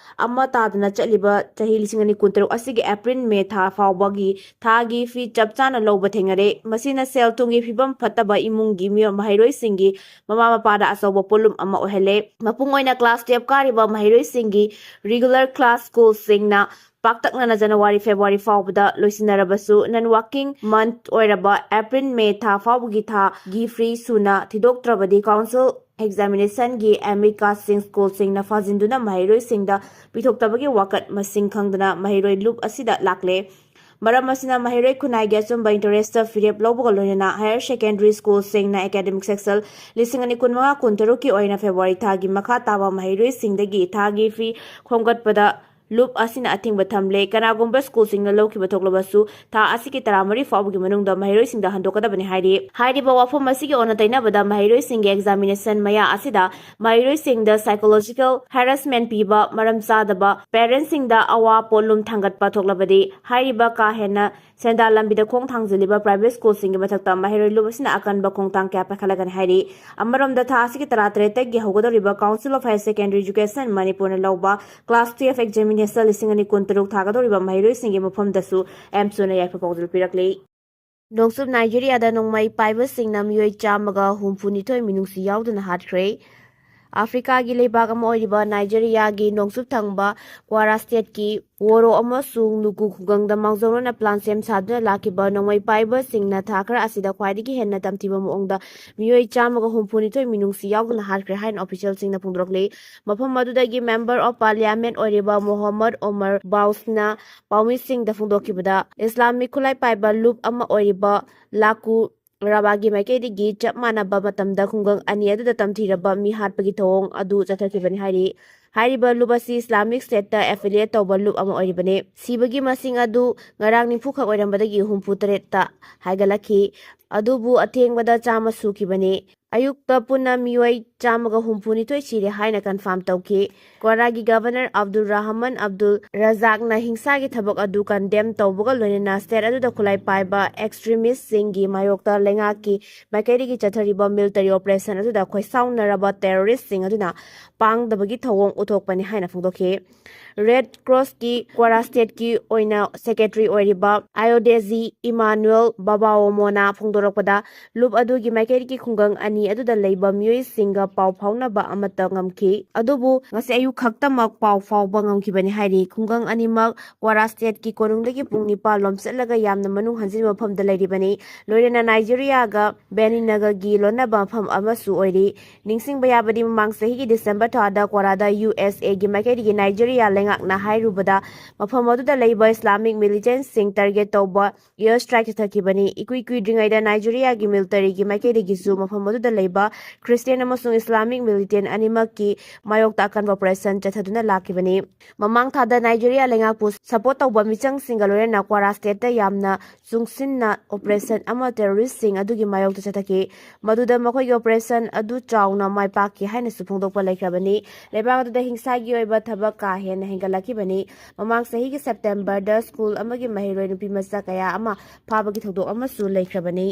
ꯑꯃ ꯇꯥꯗꯅ ꯆꯠꯂꯤꯕ ꯆꯍꯤ ꯂꯤꯁꯤꯡ ꯑꯅꯤ ꯀꯨꯟꯇꯔꯨꯛ ꯑꯁꯤꯒꯤ ꯑꯦꯄ꯭ꯔꯤꯜ, ꯃꯦ ꯊꯥ ꯐꯥꯎꯕꯒꯤ ꯊꯥꯒꯤ ꯐꯤ ꯆꯞ ꯆꯥꯅ ꯂꯧꯕ ꯊꯦꯡꯅꯔꯦ꯫ ꯃꯁꯤꯅ ꯁꯦꯜ ꯊꯨꯝꯒꯤ ꯐꯤꯕꯝ ꯐꯠꯇꯕ ꯏꯃꯨꯡꯒꯤ ꯃꯤꯑꯣꯏ-, ꯃꯍꯩꯔꯣꯏꯁꯤꯡꯒꯤ ꯃꯃꯥ ꯃꯄꯥꯗ ꯑꯆꯧꯕ ꯄꯣꯠꯂꯨꯝ ꯑꯃ ꯑꯣꯏꯍꯜꯂꯦ꯫ ꯃꯄꯨꯡ ꯑꯣꯏꯅ class twelve ꯀꯥꯔꯤꯕ ꯃꯍꯩꯔꯣꯏꯁꯤꯡꯒꯤ regular class ꯁ꯭ꯀꯨꯜꯁꯤꯡꯅ ꯄꯥꯛꯇꯛꯅꯅ ꯖꯅꯋꯥꯔꯤ, ꯐꯦꯕ꯭ꯔꯨꯋꯥꯔꯤ ꯐꯥꯎꯕꯗ ꯂꯣꯏꯁꯤꯟꯅꯔꯕꯁꯨ, non working month ꯑꯣꯏꯔꯕ ꯑꯦꯄ꯭ꯔꯤꯜ, ꯃꯦ ꯊꯥ ꯐꯥꯎꯕꯒꯤ ꯊꯥꯒꯤ ꯐꯤ ꯁꯨꯅ ꯊꯤꯗꯣꯛꯇ꯭ꯔꯕꯗꯤ council examinationꯒꯤ ꯑꯦꯃꯤꯀꯥꯁꯁꯤꯡ ꯁ꯭ꯀꯨꯜꯁꯤꯡꯅ ꯐꯥꯖꯤꯟꯗꯨꯅ ꯃꯍꯩꯔꯣꯏꯁꯤꯡꯗ ꯄꯤꯊꯣꯛꯇꯕꯒꯤ ꯋꯥꯀꯠ ꯃꯁꯤꯡ ꯈꯪꯗꯅ ꯃꯍꯩꯔꯣꯏ ꯂꯨꯞ ꯑꯁꯤꯗ ꯂꯥꯛꯂꯦ꯫ ꯃꯔꯝ ꯑꯁꯤꯅ ꯃꯍꯩꯔꯣꯏ ꯈꯨꯟꯅꯥꯏꯒꯤ ꯑꯆꯨꯝꯕ interestꯇ ꯐꯤꯔꯦꯞ ꯂꯧꯕꯒ ꯂꯣꯏꯅꯅ higher secondary ꯁ꯭ꯀꯨꯜꯁꯤꯡꯅ academic session ꯂꯤꯁꯤꯡ ꯑꯅꯤ ꯀꯨꯟꯃꯉꯥ ꯀꯨꯟꯇꯔꯨꯛꯀꯤ ꯑꯣꯏꯅ ꯐꯦꯕ꯭ꯔꯨꯋꯥꯔꯤ ꯊꯥꯒꯤ ꯃꯈꯥ ꯇꯥꯕ ꯃꯍꯩꯔꯣꯏꯁꯤꯡꯗꯒꯤ ꯊꯥꯒꯤ ꯐꯤ ꯈꯣꯝꯒꯠꯄꯗ ꯂꯨꯞ ꯑꯁꯤꯅ ꯑꯊꯤꯡꯕ ꯊꯝꯂꯦ꯫ ꯀꯅꯥꯒꯨꯝꯕ ꯁ꯭ꯀꯨꯜꯁꯤꯡꯅ ꯂꯧꯈꯤꯕ ꯊꯣꯛꯂꯕꯁꯨ, ꯊꯥ ꯑꯁꯤꯒꯤ ꯇꯔꯥꯃꯔꯤ ꯐꯥꯎꯕꯒꯤ ꯃꯅꯨꯡꯗ ꯃꯍꯩꯔꯣꯏꯁꯤꯡꯗ ꯍꯟꯗꯣꯛꯀꯗꯕꯅꯤ ꯍꯥꯏꯔꯤ꯫ ꯍꯥꯏꯔꯤꯕ ꯋꯥꯐꯝ ꯑꯁꯤꯒꯤ ꯑꯣꯟꯅ ꯇꯩꯅꯕꯗ, ꯃꯍꯩꯔꯣꯏꯁꯤꯡꯒꯤ examination ꯃꯌꯥ ꯑꯁꯤꯗ ꯃꯍꯩꯔꯣꯏꯁꯤꯡꯗ psychological harassment ꯄꯤꯕ, ꯃꯔꯝ ꯆꯥꯗꯕ parentꯁꯤꯡꯗ ꯑꯋꯥ ꯄꯣꯠꯂꯨꯝ ꯊꯥꯡꯒꯠꯄ ꯊꯣꯛꯂꯕꯗꯤ, ꯍꯥꯏꯔꯤꯕ ꯀꯥ ꯍꯦꯟꯅ ꯁꯦꯟꯗꯥꯟ ꯂꯝꯕꯤꯗ ꯈꯣꯡ ꯊꯥꯡꯖꯤꯜꯂꯤꯕ private ꯁ꯭ꯀꯨꯜꯁꯤꯡꯒꯤ ꯃꯊꯛꯇ ꯃꯍꯩꯔꯣꯏ ꯂꯨꯞ ꯑꯁꯤꯅ ꯑꯀꯟꯕ ꯈꯣꯡꯊꯥꯡ ꯀꯌꯥ ꯄꯥꯏꯈꯠꯂꯒꯅꯤ ꯍꯥꯏꯔꯤ꯫ ꯑꯃꯔꯣꯝꯗ, ꯊꯥ ꯑꯁꯤꯒꯤ ꯇꯔꯥꯇꯔꯦꯠꯇꯒꯤ ꯍꯧꯒꯗꯧꯔꯤꯕ Council of Higher Secondary Education ꯃꯅꯤꯄꯨꯔꯅ ꯂꯧꯕ class twelve examination ꯂꯤꯁꯤꯡ ꯑꯅꯤ ꯀꯨꯟꯇꯔꯨꯛ ꯊꯥꯒꯗꯧꯔꯤꯕ ꯃꯍꯩꯔꯣꯏꯁꯤꯡꯒꯤ ꯃꯐꯝꯗꯁꯨ ꯑꯦꯝꯁꯨꯅ ꯌꯥꯏꯐ ꯄꯥꯎꯖꯦꯜ ꯄꯤꯔꯛꯂꯤ꯫ ꯅꯣꯡꯆꯨꯞ ꯅꯥꯏꯖꯦꯔꯤꯌꯥꯗ ꯅꯣꯡꯃꯩ ꯄꯥꯏꯕꯁꯤꯡꯅ ꯃꯤꯑꯣꯏ ꯆꯥꯝꯃꯒ ꯍꯨꯝꯐꯨꯅꯤꯊꯣꯏ ꯃꯤꯅꯨꯡꯁꯤ ꯌꯥꯎꯗꯅ ꯍꯥꯠꯈ꯭ꯔꯦ꯫ ꯑꯥꯐ꯭ꯔꯤꯀꯥꯒꯤ ꯂꯩꯕꯥꯛ ꯑꯃ ꯑꯣꯏꯔꯤꯕ ꯅꯥꯏꯖꯦꯔꯤꯌꯥꯒꯤ ꯅꯣꯡꯆꯨꯞ ꯊꯪꯕ ꯀ꯭ꯋꯥꯔꯥ ꯁ꯭ꯇꯦꯠꯀꯤ ꯋꯣꯔꯣ ꯑꯃꯁꯨꯡ ꯅꯨꯀꯨ ꯈꯨꯡꯒꯪꯗ ꯃꯥꯡꯖꯧꯅꯅ ꯄ꯭ꯂꯥꯟ ꯁꯦꯝ ꯁꯥꯗꯨꯅ ꯂꯥꯛꯈꯤꯕ ꯅꯣꯡꯃꯩ ꯄꯥꯏꯕꯁꯤꯡꯅ ꯊꯥ ꯈꯔ ꯑꯁꯤꯗ ꯈ꯭ꯋꯥꯏꯗꯒꯤ ꯍꯦꯟꯅ ꯇꯝꯊꯤꯕ ꯃꯑꯣꯡꯗ ꯃꯤꯑꯣꯏ ꯆꯥꯝꯃꯒ ꯍꯨꯝꯐꯨꯅꯤꯊꯣꯏ ꯃꯤꯅꯨꯡꯁꯤ ꯌꯥꯎꯗꯅ ꯍꯥꯠꯈ꯭ꯔꯦ ꯍꯥꯏꯅ ꯑꯣꯐꯤꯁꯤꯌꯦꯜꯁꯤꯡꯅ ꯐꯣꯡꯗꯣꯔꯛꯂꯤ꯫ ꯃꯐꯝ ꯑꯗꯨꯗꯒꯤ ꯃꯦꯝꯕꯔ ꯑꯣꯐ ꯄꯥꯔꯂꯤꯌꯥꯃꯦꯟ ꯑꯣꯏꯔꯤꯕ ꯃꯣꯍꯝꯃꯗ ꯑꯣꯃꯔ ꯕꯥꯎꯁꯅ ꯄꯥꯎꯃꯤꯁꯤꯡꯗ ꯐꯣꯡꯗꯣꯛꯈꯤꯕꯗ, ꯏꯁꯂꯥꯃꯤꯛ ꯈꯨꯠꯂꯥꯏ ꯄꯥꯏꯕ ꯂꯨꯞ ꯑꯃ ꯑꯣꯏꯔꯤꯕ ꯂꯥꯀꯨ ꯔꯥꯕꯥꯒꯤ ꯃꯥꯏꯀꯩꯗꯒꯤ ꯆꯞ ꯃꯥꯟꯅꯕ ꯃꯇꯝꯗ ꯈꯨꯡꯒꯪ ꯑꯅꯤ ꯑꯗꯨꯗ ꯇꯝꯊꯤꯔꯕ ꯃꯤ ꯍꯥꯠꯄꯒꯤ ꯊꯧꯑꯣꯡ ꯑꯗꯨ ꯆꯠꯊꯈꯤꯕꯅꯤ ꯍꯥꯏꯔꯤ꯫ ꯍꯥꯏꯔꯤꯕ ꯂꯨꯞ ꯑꯁꯤ ꯏꯁꯂꯥꯃꯤꯛ ꯁ꯭ꯇꯦꯠꯇ ꯑꯦꯐꯤꯂꯤꯌꯦꯠ ꯇꯧꯕ ꯂꯨꯞ ꯑꯃ ꯑꯣꯏꯔꯤꯕꯅꯤ꯫ ꯁꯤꯕꯒꯤ ꯃꯁꯤꯡ ꯑꯗꯨ ꯉꯔꯥꯡ ꯅꯤꯐꯨ ꯈꯛ ꯑꯣꯏꯔꯝꯕꯗꯒꯤ ꯍꯨꯝꯐꯨ ꯇꯔꯦꯠꯇ ꯍꯥꯏꯒꯠꯂꯛꯈꯤ꯫ ꯑꯗꯨꯕꯨ ꯑꯊꯦꯡꯕꯗ ꯆꯥꯝꯃ ꯁꯨꯈꯤꯕꯅꯤ꯫ ꯑꯌꯨꯛꯇ ꯄꯨꯟꯅ ꯃꯤꯑꯣꯏ ꯆꯥꯝꯃꯒ ꯍꯨꯝꯐꯨꯅꯤꯊꯣꯏ ꯁꯤꯔꯦ ꯍꯥꯏꯅ ꯀꯟꯐꯥꯔꯝ ꯇꯧꯈꯤ꯫ ꯀ꯭ꯋꯥꯔꯥꯒꯤ ꯒꯚꯔꯅꯔ ꯑꯕꯗꯨꯜ ꯔꯍꯃꯟ ꯑꯕꯗꯨꯜ ꯔꯖꯥꯛꯅ ꯍꯤꯡꯁꯥꯒꯤ ꯊꯕꯛ ꯑꯗꯨ ꯀꯟꯗꯦꯝ ꯇꯧꯕꯒ ꯂꯣꯏꯅꯅ ꯁ꯭ꯇꯦꯠ ꯑꯗꯨꯗ ꯈꯨꯠꯂꯥꯏ ꯄꯥꯏꯕ ꯑꯦꯛꯁꯇ꯭ꯔꯤꯃꯤꯁ꯭ꯠꯁꯤꯡꯒꯤ ꯃꯥꯌꯣꯛꯇ ꯂꯩꯉꯥꯛꯀꯤ ꯃꯥꯏꯀꯩꯗꯒꯤ ꯆꯠꯊꯔꯤꯕ ꯃꯤꯂꯤꯇꯔꯤ ꯑꯣꯄꯔꯦꯁꯟ ꯑꯗꯨꯗ ꯈꯣꯏꯁꯥꯎꯅꯔꯕ ꯇꯦꯔꯣꯔꯤꯁ꯭ꯠꯁꯤꯡ ꯑꯗꯨꯅ ꯄꯥꯡꯗꯕꯒꯤ ꯊꯧꯑꯣꯡ ꯎꯠꯊꯣꯛꯄꯅꯤ ꯍꯥꯏꯅ ꯐꯣꯡꯗꯣꯛꯈꯤ꯫ ꯔꯦꯗ ꯀ꯭ꯔꯣꯁꯀꯤ ꯀ꯭ꯋꯥꯔꯥ ꯁ꯭ꯇꯦꯠꯀꯤ ꯑꯣꯏꯅ ꯁꯦꯀ꯭ꯔꯦꯇꯔꯤ ꯑꯣꯏꯔꯤꯕ ꯑꯥꯏꯑꯣꯗꯦꯖꯤ ꯏꯃꯥꯅꯨꯑꯦꯜ ꯕꯥꯕꯥꯑꯣꯃꯣꯅ ꯐꯣꯡꯗꯣꯔꯛꯄꯗ, ꯂꯨꯞ ꯑꯗꯨꯒꯤ ꯃꯥꯏꯀꯩꯗꯒꯤ ꯈꯨꯡꯒꯪ ꯑꯅꯤ ꯑꯗꯨꯗ ꯂꯩꯕ ꯃꯤꯑꯣꯏꯁꯤꯡꯒ ꯄꯥꯎ ꯐꯥꯎꯅꯕ ꯑꯃꯠꯇ ꯉꯝꯈꯤ꯫ ꯑꯗꯨꯕꯨ ꯉꯁꯤ ꯑꯌꯨꯛ ꯈꯛꯇꯃꯛ ꯄꯥꯎ ꯐꯥꯎꯕ ꯉꯝꯈꯤꯕꯅꯤ ꯍꯥꯏꯔꯤ꯫ ꯈꯨꯡꯒꯪ ꯑꯅꯤꯃꯛ ꯀ꯭ꯋꯥꯔꯥ ꯁ꯭ꯇꯦꯠꯀꯤ ꯀꯣꯅꯨꯡꯗꯒꯤ ꯄꯨꯡ ꯅꯤꯄꯥꯟ ꯂꯣꯝ ꯆꯠꯂꯒ ꯌꯥꯝꯅ ꯃꯅꯨꯡ ꯍꯟꯖꯤꯟꯕ ꯃꯐꯝꯗ ꯂꯩꯔꯤꯕꯅꯤ꯫ ꯂꯣꯏꯅꯅ ꯅꯥꯏꯖꯦꯔꯤꯌꯥꯒ ꯕꯦꯅꯤꯟꯅꯒꯒꯤ ꯂꯣꯟꯅꯕ ꯃꯐꯝ ꯑꯃꯁꯨ ꯑꯣꯏꯔꯤ꯫ ꯅꯤꯡꯁꯤꯡꯕ ꯌꯥꯕꯗꯤ, ꯃꯃꯥꯡ ꯆꯍꯤꯒꯤ ꯗꯤꯁꯦꯝꯕꯔ ꯊꯥꯗ ꯀ꯭ꯋꯥꯔꯥꯗ ꯌꯨ ꯑꯦꯁ ꯑꯦꯒꯤ ꯃꯥꯏꯀꯩꯗꯒꯤ ꯅꯥꯏꯖꯦꯔꯤꯌꯥ ꯂꯩꯉꯥꯛꯅ ꯍꯥꯏꯔꯨꯕꯗ, ꯃꯐꯝ ꯑꯗꯨꯗ ꯂꯩꯕ ꯏꯁꯂꯥꯃꯤꯛ ꯃꯤꯂꯤꯇꯦꯟꯠꯁꯤꯡ ꯇꯥꯔꯒꯦꯠ ꯇꯧꯕ ꯑꯦꯌꯔ ꯁ꯭ꯇ꯭ꯔꯥꯏꯛ ꯆꯠꯊꯈꯤꯕꯅꯤ꯫ ꯏꯀꯨꯏ ꯀꯨꯏꯗ꯭ꯔꯤꯉꯩꯗ ꯅꯥꯏꯖꯦꯔꯤꯌꯥꯒꯤ ꯃꯤꯂꯤꯇꯔꯤꯒꯤ ꯃꯥꯏꯀꯩꯗꯒꯤꯁꯨ ꯃꯐꯝ ꯑꯗꯨꯗ ꯂꯩꯕ ꯈ꯭ꯔꯤꯁꯇꯤꯌꯥꯟ ꯑꯃꯁꯨꯡ ꯏꯁꯂꯥꯃꯤꯛ ꯃꯤꯂꯤꯇꯦꯟꯠ ꯑꯅꯤꯃꯛꯀꯤ ꯃꯥꯌꯣꯛꯇ ꯑꯀꯟꯕ ꯑꯣꯄꯔꯦꯁꯟ ꯆꯠꯊꯗꯨꯅ ꯂꯥꯛꯈꯤꯕꯅꯤ꯫ ꯃꯃꯥꯡ ꯊꯥꯗ ꯅꯥꯏꯖꯦꯔꯤꯌꯥ ꯂꯩꯉꯥꯛꯄꯨ ꯁꯄꯣꯔꯠ ꯇꯧꯕ ꯃꯤꯆꯪꯁꯤꯡꯒ ꯂꯣꯏꯅꯅ ꯀ꯭ꯋꯥꯔꯥ ꯁ꯭ꯇꯦꯠꯇ ꯌꯥꯝꯅ ꯆꯨꯡꯁꯤꯟꯅ ꯑꯣꯄꯔꯦꯁꯟ ꯑꯃ ꯇꯦꯔꯣꯔꯤꯁ꯭ꯠꯁꯤꯡ ꯑꯗꯨꯒꯤ ꯃꯥꯌꯣꯛꯇ ꯆꯠꯊꯈꯤ꯫ ꯃꯗꯨꯗ ꯃꯈꯣꯏꯒꯤ ꯑꯣꯄꯔꯦꯁꯟ ꯑꯗꯨ ꯆꯥꯎꯅ ꯃꯥꯏ ꯄꯥꯛꯈꯤ ꯍꯥꯏꯅꯁꯨ ꯐꯣꯡꯗꯣꯛꯄ ꯂꯩꯈ꯭ꯔꯕꯅꯤ꯫ ꯂꯩꯕꯥꯛ ꯑꯗꯨꯗ ꯍꯤꯡꯁꯥꯒꯤ ꯑꯣꯏꯕ ꯊꯕꯛ ꯀꯥ ꯍꯦꯟꯅ ꯍꯦꯟꯒꯠꯂꯛꯈꯤꯕꯅꯤ꯫ ꯃꯃꯥꯡ ꯆꯍꯤꯒꯤ ꯁꯦꯞꯇꯦꯝꯕꯔꯗ ꯁ꯭ꯀꯨꯜ ꯑꯃꯒꯤ ꯃꯍꯩꯔꯣꯏ ꯅꯨꯄꯤ ꯃꯆꯥ ꯀꯌꯥ ꯑꯃ ꯐꯥꯕꯒꯤ ꯊꯧꯗꯣꯛ ꯑꯃꯁꯨ ꯂꯩꯈ꯭ꯔꯕꯅꯤ꯫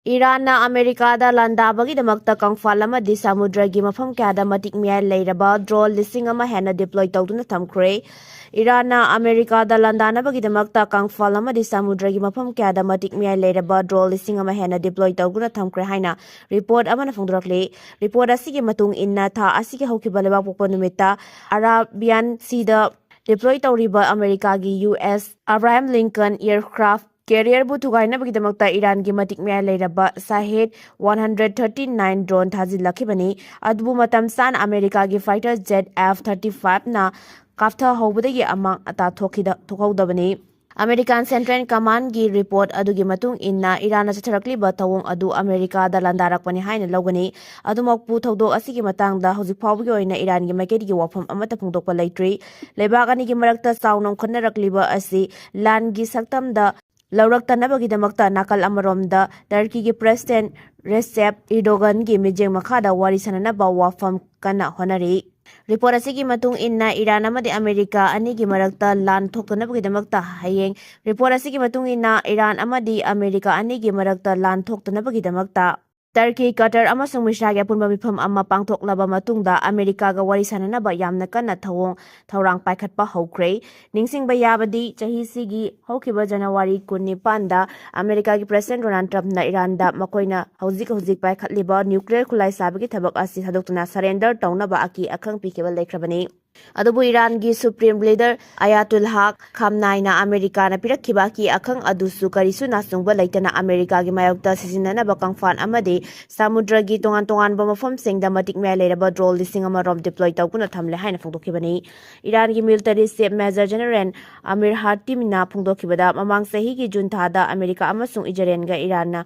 ꯏꯔꯥꯟꯅ ꯑꯃꯦꯔꯤꯀꯥꯗ ꯂꯥꯟꯗꯥꯕꯒꯤꯗꯃꯛꯇ ꯀꯪꯐꯥꯜ ꯑꯃꯗꯤ ꯁꯃꯨꯗ꯭ꯔꯒꯤ ꯃꯐꯝ ꯀꯌꯥꯗ ꯃꯇꯤꯛ ꯃꯌꯥꯏ ꯂꯩꯔꯕ drone ꯂꯤꯁꯤꯡ ꯑꯃ ꯍꯦꯟꯅ deploy ꯇꯧꯗꯨꯅ ꯊꯝꯈ꯭ꯔꯦ꯫ ꯏꯔꯥꯟꯅ ꯑꯃꯦꯔꯤꯀꯥꯗ ꯂꯥꯟꯗꯥꯅꯕꯒꯤꯗꯃꯛꯇ ꯀꯪꯐꯥꯜ ꯑꯃꯗꯤ ꯁꯃꯨꯗ꯭ꯔꯒꯤ ꯃꯐꯝ ꯀꯌꯥꯗ ꯃꯇꯤꯛ ꯃꯌꯥꯏ ꯂꯩꯔꯕ drone ꯂꯤꯁꯤꯡ ꯑꯃ ꯍꯦꯟꯅ deploy ꯇꯧꯗꯨꯅ ꯊꯝꯈ꯭ꯔꯦ ꯍꯥꯏꯅ report ꯑꯃꯅ ꯐꯣꯡꯗꯣꯔꯛꯂꯤ꯫ Report ꯑꯁꯤꯒꯤ ꯃꯇꯨꯡ ꯏꯟꯅ, ꯊꯥ ꯑꯁꯤꯒꯤ ꯍꯧꯈꯤꯕ ꯂꯩꯕꯥꯛꯄꯣꯛꯄ ꯅꯨꯃꯤꯠꯇ Arabian Seaꯗ deploy ꯇꯧꯔꯤꯕ ꯑꯃꯦꯔꯤꯀꯥꯒꯤ U S Abraham Lincoln aircraft carrierꯕꯨ ꯊꯨꯒꯥꯏꯅꯕꯒꯤꯗꯃꯛꯇ ꯏꯔꯥꯟꯒꯤ ꯃꯇꯤꯛ ꯃꯌꯥꯏ ꯂꯩꯔꯕ Shahed one hundred thirty nine drone ꯊꯥꯖꯤꯜꯂꯛꯈꯤꯕꯅꯤ꯫ ꯑꯗꯨꯕꯨ ꯃꯇꯝ ꯆꯥꯅ ꯑꯃꯦꯔꯤꯀꯥꯒꯤ fighter jet F thirty fiveꯅ ꯀꯥꯞꯊꯍꯧꯕꯗꯒꯤ ꯑꯃꯥꯡ ꯑꯇꯥ ꯊꯣꯛꯈꯤꯗ-, ꯊꯣꯛꯍꯧꯗꯕꯅꯤ꯫ American Central Commandꯒꯤ report ꯑꯗꯨꯒꯤ ꯃꯇꯨꯡ ꯏꯟꯅ, ꯏꯔꯥꯟꯅ ꯆꯠꯊꯔꯛꯂꯤꯕ ꯊꯧꯑꯣꯡ ꯑꯗꯨ ꯑꯃꯦꯔꯤꯀꯥꯗ ꯂꯥꯟꯗꯥꯔꯛꯄꯅꯤ ꯍꯥꯏꯅ ꯂꯧꯒꯅꯤ꯫ ꯑꯗꯨꯃꯛꯄꯨ, ꯊꯧꯗꯣꯛ ꯑꯁꯤꯒꯤ ꯃꯇꯥꯡꯗ ꯍꯧꯖꯤꯛ ꯐꯥꯎꯕꯒꯤ ꯑꯣꯏꯅ ꯏꯔꯥꯟꯒꯤ ꯃꯥꯏꯀꯩꯗꯒꯤ ꯋꯥꯐꯝ ꯑꯃꯠꯇ ꯐꯣꯡꯗꯣꯛꯄ ꯂꯩꯇ꯭ꯔꯤ꯫ ꯂꯩꯕꯥꯛ ꯑꯅꯤꯒꯤ ꯃꯔꯛꯇ ꯆꯥꯎꯅ ꯎꯪꯈꯠꯅꯔꯛꯂꯤꯕ ꯑꯁꯤ ꯂꯥꯟꯒꯤ ꯁꯛꯇꯝꯗ ꯂꯧꯔꯛꯇꯅꯕꯒꯤꯗꯃꯛꯇ ꯅꯥꯀꯜ ꯑꯃꯔꯣꯝꯗ ꯇꯔꯀꯤꯒꯤ President Recep Erdoganꯒꯤ ꯃꯤꯠꯌꯦꯡ ꯃꯈꯥꯗ ꯋꯥꯔꯤ ꯁꯥꯅꯅꯕ ꯋꯥꯐꯝ ꯀꯟꯅ ꯍꯣꯠꯅꯔꯤ꯫ Report ꯑꯁꯤꯒꯤ ꯃꯇꯨꯡ ꯏꯟꯅ, ꯏꯔꯥꯟ ꯑꯃꯗꯤ ꯑꯃꯦꯔꯤꯀꯥ ꯑꯅꯤꯒꯤ ꯃꯔꯛꯇ ꯂꯥꯟ ꯊꯣꯛꯇꯅꯕꯒꯤꯗꯃꯛꯇ ꯍꯌꯦꯡ, report ꯑꯁꯤꯒꯤ ꯃꯇꯨꯡ ꯏꯟꯅ, ꯏꯔꯥꯟ ꯑꯃꯗꯤ ꯑꯃꯦꯔꯤꯀꯥ ꯑꯅꯤꯒꯤ ꯃꯔꯛꯇ ꯂꯥꯟ ꯊꯣꯛꯇꯅꯕꯒꯤꯗꯃꯛꯇ ꯇꯔꯀꯤ, ꯀꯇꯔ ꯑꯃꯁꯨꯡ ꯃꯤꯁ꯭ꯔꯥꯒꯤ ꯑꯄꯨꯟꯕ ꯃꯤꯐꯝ ꯑꯃ ꯄꯥꯡꯊꯣꯛꯂꯕ ꯃꯇꯨꯡꯗ, ꯑꯃꯦꯔꯤꯀꯥꯒ ꯋꯥꯔꯤ ꯁꯥꯅꯅꯕ ꯌꯥꯝꯅ ꯀꯟꯅ ꯊꯧꯑꯣꯡ ꯊꯧꯔꯥꯡ ꯄꯥꯏꯈꯠꯄ ꯍꯧꯈ꯭ꯔꯦ꯫ ꯅꯤꯡꯁꯤꯡꯕ ꯌꯥꯕꯗꯤ, ꯆꯍꯤꯁꯤꯒꯤ ꯍꯧꯈꯤꯕ January ꯀꯨꯟꯅꯤꯄꯥꯟꯗ ꯑꯃꯦꯔꯤꯀꯥꯒꯤ President Donald Trumpꯅ ꯏꯔꯥꯟꯗ ꯃꯈꯣꯏꯅ ꯍꯧꯖꯤꯛ ꯍꯧꯖꯤꯛ ꯄꯥꯏꯈꯠꯂꯤꯕ nuclear ꯈꯨꯠꯂꯥꯏ ꯁꯥꯕꯒꯤ ꯊꯕꯛ ꯑꯁꯤ ꯊꯥꯗꯣꯛꯇꯨꯅ surrender ꯇꯧꯅꯕ ꯑꯀꯤ ꯑꯈꯪ ꯄꯤꯈꯤꯕ ꯂꯩꯈ꯭ꯔꯕꯅꯤ꯫ ꯑꯗꯨꯕꯨ ꯏꯔꯥꯟꯒꯤ Supreme Leader Ayatollah Khameneiꯅ ꯑꯃꯦꯔꯤꯀꯥꯅ ꯄꯤꯔꯛꯈꯤꯕ ꯑꯀꯤ ꯑꯈꯪ ꯑꯗꯨꯁꯨ ꯀꯔꯤꯁꯨ ꯅꯥꯆꯨꯡꯕ ꯂꯩꯇꯅ ꯑꯃꯦꯔꯤꯀꯥꯒꯤ ꯃꯥꯌꯣꯛꯇ ꯁꯤꯖꯤꯟꯅꯅꯕ ꯀꯪꯐꯥꯟ ꯑꯃꯗꯤ ꯁꯃꯨꯗ꯭ꯔꯒꯤ ꯇꯣꯉꯥꯟ ꯇꯣꯉꯥꯟꯕ ꯃꯐꯝꯁꯤꯡꯗ ꯃꯇꯤꯛ ꯃꯌꯥꯏ ꯂꯩꯔꯕ drone ꯂꯤꯁꯤꯡ ꯑꯃ ꯔꯣꯝ deploy ꯇꯧꯗꯨꯅ ꯊꯝꯂꯦ ꯍꯥꯏꯅ ꯐꯣꯡꯗꯣꯛꯈꯤꯕꯅꯤ꯫ ꯏꯔꯥꯟꯒꯤ military chief Major General Amir Hatimiꯅ ꯐꯣꯡꯗꯣꯛꯈꯤꯕꯗ, ꯃꯃꯥꯡ ꯆꯍꯤꯒꯤ June ꯊꯥꯗ ꯑꯃꯦꯔꯤꯀꯥ ꯑꯃꯁꯨꯡ ꯏꯖꯔꯦꯜꯒ ꯏꯔꯥꯟꯅ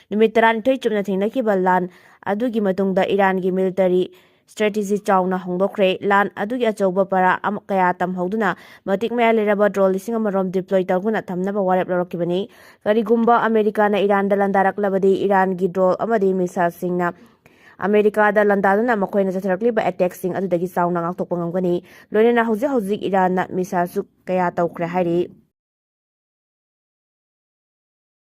ꯅꯨꯃꯤꯠ ꯇꯔꯥꯅꯤꯊꯣꯏ ꯆꯨꯞꯅ ꯊꯦꯡꯅꯈꯤꯕ ꯂꯥꯟ ꯑꯗꯨꯒꯤ ꯃꯇꯨꯡꯗ ꯏꯔꯥꯟꯒꯤ military strategy ꯆꯥꯎꯅ ꯍꯣꯡꯗꯣꯛꯈ꯭ꯔꯦ꯫ ꯂꯥꯟ ꯑꯗꯨꯒꯤ ꯑꯆꯧꯕ ꯄꯔꯥ ꯑꯃ, ꯀꯌꯥ ꯇꯝꯍꯧꯗꯨꯅ ꯃꯇꯤꯛ ꯃꯌꯥꯏ ꯂꯩꯔꯕ drone ꯂꯤꯁꯤꯡ ꯑꯃ ꯔꯣꯝ deploy ꯇꯧꯗꯨꯅ ꯊꯝꯅꯕ ꯋꯥꯔꯦꯞ ꯂꯧꯔꯛꯈꯤꯕꯅꯤ꯫ ꯀꯔꯤꯒꯨꯝꯕ ꯑꯃꯦꯔꯤꯀꯥꯅ ꯏꯔꯥꯟꯗ ꯂꯥꯟꯗꯥꯔꯛꯂꯕꯗꯤ, ꯏꯔꯥꯟꯒꯤ drone ꯑꯃꯗꯤ missileꯁꯤꯡꯅ ꯑꯃꯦꯔꯤꯀꯥꯗ ꯂꯥꯟꯗꯥꯗꯨꯅ ꯃꯈꯣꯏꯅ ꯆꯠꯊꯔꯛꯂꯤꯕ attackꯁꯤꯡ ꯑꯗꯨꯗꯒꯤ ꯆꯥꯎꯅ ꯉꯥꯛꯊꯣꯛꯄ ꯉꯝꯒꯅꯤ꯫ ꯂꯣꯏꯅꯅ ꯍꯧꯖꯤꯛ ꯍꯧꯖꯤꯛ ꯏꯔꯥꯟꯅ missileꯁꯨ ꯀꯌꯥ ꯇꯧꯈ꯭ꯔꯦ ꯍꯥꯏꯔꯤ꯫